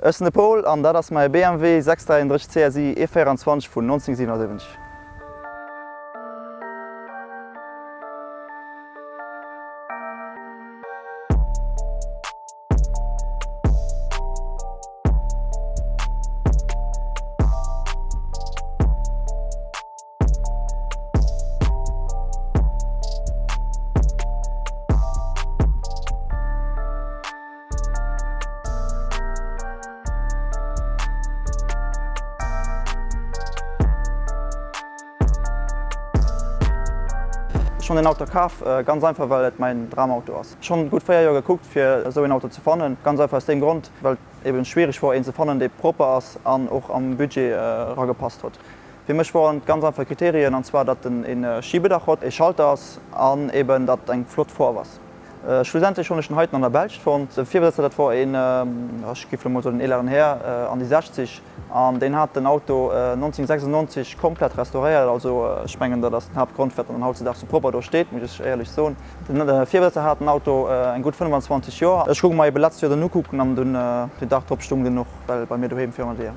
Ech sinn de Paul an dat ass mäi BMW 633 CSI E24 vun 1977. Ech hunn den Auto kaf, ganz einfach well et mäin Dramauto ass. Ech hunn gutt 4 Joer gekuckt fir esou een Auto ze fannen, ganz einfach aus deem Grond well et eben schwiereg wor een ze fannen dee propper ass an och am Budget eragepasst huet. Fir mech woren et ganz einfach Kriterien, an zwar datt en een Schiebedach hott, ee Schalter ass an eben datt eng flott Foarw ass. Schlussendlech hunn ech den heiten an der Belsch fonnt. De Virbesëtzer, dat wor een, ech giff lo mol soen en eeleren Här an déi 60, an deen hat den Auto 1996 komplett restauréiert. Also ech mengen dat ass den Haaptgrond firwat en hautzedaags sou propper do steet, muss ech éierlech soen. Den Virbesëtzer hat den Auto eng gutt 25 Joer. Ech goung mer eben letzt Joer den ukucken an dunn den Dag drop stung den och well bei mir doheem virun der Dier.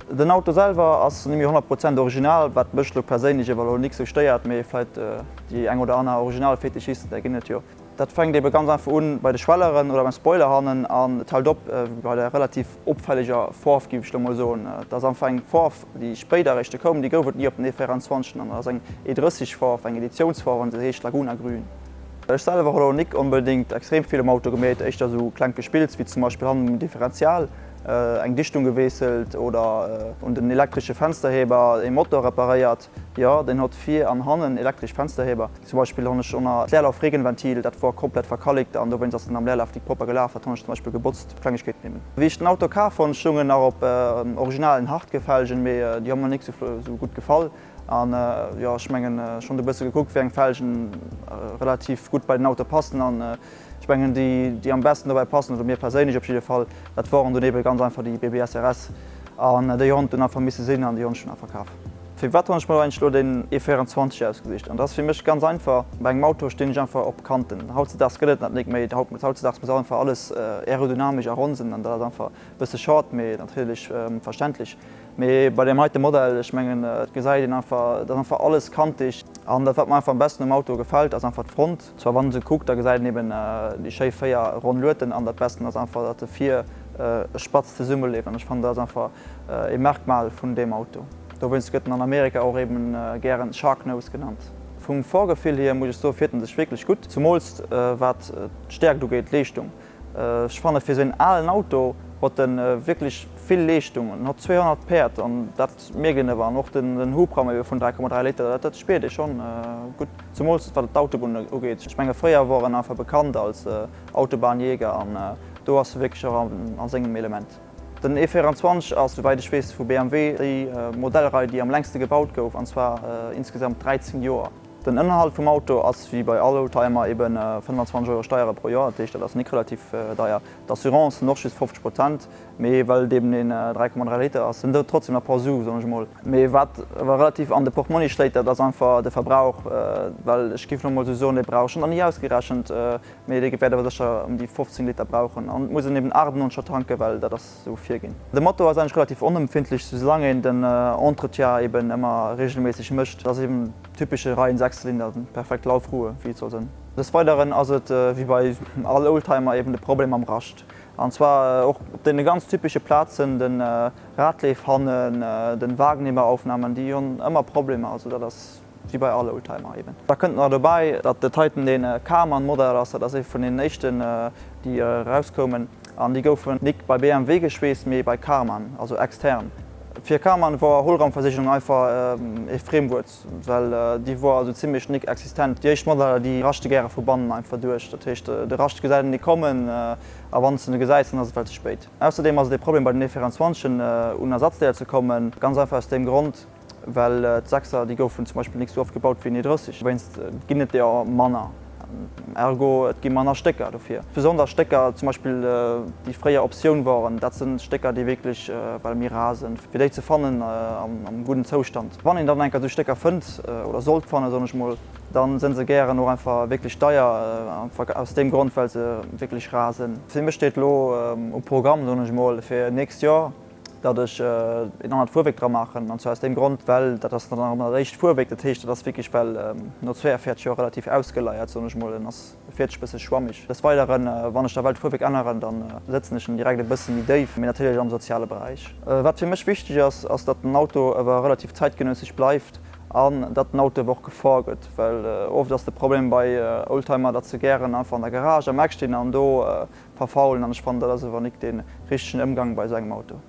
Den Auto selwer ass nemmi 100 Prozent original, wat mech lo perséinlech ewer lo nik sou stéiert, mee vleit déi eng oder aner Originalfetischisten, där ginn et jo. Dat fänkt ebe ganz einfach un bei de Schwelleren oder beim Spoiler hannen an et hält op bei der relativ opfälleger Forf, giff ech lo mol soen. Et ass einfach eng Forf, déi spéider eréischt koum, déi gouf et ni op den E24 an ass eng E30 Forf, eng Editiounsforf an se heescht Laguna Grün. Ech selwer hu lo nik onbedingt extrem vill um Auto gemeet, éischter sou klengt Gespills wéi zum Beispill hannen um Differential eng Dichtung geweesselt oder un den elektresche Fensterheber ee Motor reparéiert. Jo, deen hott vir an hannen elektresch Fensterheber. Zum Beispill honn ech ënner d'Leerlaufregenventil, dat wor komplett verkallikt an dowéinst ass en am Leerlaf nik propper gelaf. Dat honn ech zum Beispill gebotzt, Klengegkeeten eben. Wéi ech den Auto kaf honn, stung en nach op originalen Hartgefelgen, mee déi hu mer nik sou gutt gefall. An jo, ech mengen ech hunn e bësse gekuckt, wéi eng Felgen relativ gutt bei den Auto passen an ech mengen déi, déi am besten dobäi passen, oder mir perséinlech op jidde Fall, dat woren dunn ebe ganz einfach déi BBS RS an déi hunn dunn einfach misse sinn an déi hunn ech dunn einfach kaf. Firwat hunn ech mer eigentlech elo den E24 ausgesicht? An dat ass fir mech ganz einfach, bei engem Auto stinn ech einfach op Kanten. Hautzedaags gëtt et dat nik méi, hautzedaags muss einfach alles aerodynamesch a ronn sinn an dat ass einfach e bësse schad, mee natierlech verständlech. Mee bei deem heite Modell, ech mengen et gesäit een einfach, et ass einfach alles kantig. An dat wat mer einfach am besten um Auto gefält, ass einfach d'Front. Zwar wann een se kuckt, da gesäit een eben déi schéi 4 ronn Lueten an dat besten ass einfach, datt e vir spatz zesummeleeft. An ech fannen dat ass einfach ee Merkmal vun deem Auto. Dowéinst gëtt en an Amerika och eben gären Shark Nose genannt. Vum Fahrgefill hier muss ech soen, fiert en sech wierklech gutt, zumools wat d'Stäerkt ugeet, d'Leeschtung. Ech fanne fir esou een alen Auto hott en wierklech vill Leeschtung. En hott 200 Päerd an dat mierkt een ewer. An och den Hubraum ebe vun 3,3 Liter, dat spiert ee schonn gutt, zemools wat d'Autobunn ugeet. Ech menge fréier wor en einfach bekannt als Autobahnjäger an do ass e wierklech och a sengem Element. Den E24 ass, souwäit ech weess, vu BMW déi Modellrei déi am längste gebaut gouf, an zwar insgesamt 13 Joer. Den Ënnerhalt vum Auto ass wéi bei all Oldtimer eben 25 Euro Steiere pro Joer, dat heescht dat ass nik relativ deier. D'Assurance sinn och just 50 Prozent, mee well et eben een 3,3 Liter ass, sinn dat trotzdem nach e paar Su, soen ech emol. Mee wat awer relativ an de Portmonni schléit, dat ass einfach de Verbrauch, well ech géif elo mol esou soen, dee brauch, ech hunn nach ni ausgerechent, mee dee wäert awer sécher ëm déi 15 Liter brauchen an et muss een eben 98er tanken, well dat ass. Sou virginn. De Motor ass eigentlech relativ onempfindlech, soulang een den Entretien eben ëmmer regelméisseg mécht. Dat ass eben typesche Reihen Sechszylinder, perfekt Laufruhe, wéi et soll sënn. Des Weideren ass et wéi bei all Oldtimer eben de Problem mam Rascht. An zwar och op deene ganz typesche Plazen, den Radleef hannen, den Wagenheberaufnahmen, déi hunn ëmmer Problemer. Also dat ass Wéi bei all Oldtimer eben. Da kënnt nach dobäi, datt de Titan dee Karmann Modell ass. Dat ass ee vun den éischten, déi erauskoumen. An déi goufen nik bei BMW geschweesst, mee bei Karmann, also extern. Fir Karmann wor Hohlraumversigelung einfach ee Friemwuert, well déi wor esou zimlech nik existent. Déi éischt Modeller, déi raschte gäre vu bannen einfach duerch. Dat heescht, de Rascht gesäit een nik kommen, a wann s de en gesäis, dann ass et well ze spéit. Ausserdeem ass et ee Problem bei den E24 un Ersatzdeeler ze kommen, ganz einfach aus deem Grond, Well d'Sechser, déi goufen zum Beispill nik sou oft gebaut wéi en E30, dowéinst ginn et der manner. Ergo, et gi manner Stécker dofir. Besonnesch Stécker zum Beispill, déi fréier Optioun woren, dat sinn Stécker, déi wierklech well méi rar sinn, fir déi ze fannen am gudden Zoustand. Wann een dann eng Kéier esou Stécker fënnt, oder sollt fannen, soen ech mol, dann sinn se gären och einfach wierklech deier, einfach aus deem Grond, well se wierklech rar sinn. Fir mech steet elo um Programm, soen ech mol, fir nächst Joer, datt ech een anert Fuerwierk dra maachen, an zwar aus deem Grond, well dat ass dann nach ëmmer dat éischt Fuerwierk, dat heescht, dat ass wierklech well no 42 Joer relativ ausgeleiert, soen ech mol, en ass fiert sech e bësse schwammig. Des Weideren, wann ech da well d'Fuerwierk änneren, dann sëtzen ech en direkt e bësse méi déif, mee natierlech am soziale Beräich. Wat fir mech wichteg ass, ass datt den Auto ewer relativ zäitgenösseg bleift an datt den Auto ewer och gefor gëtt, well oft ass de Problem bei Oldtimer, datt se gären einfach an der Garage am Eck stinn an do verfaulen an ech fannen dat ass ewer nik dee richtegen Ëmgang bei esou engem Auto.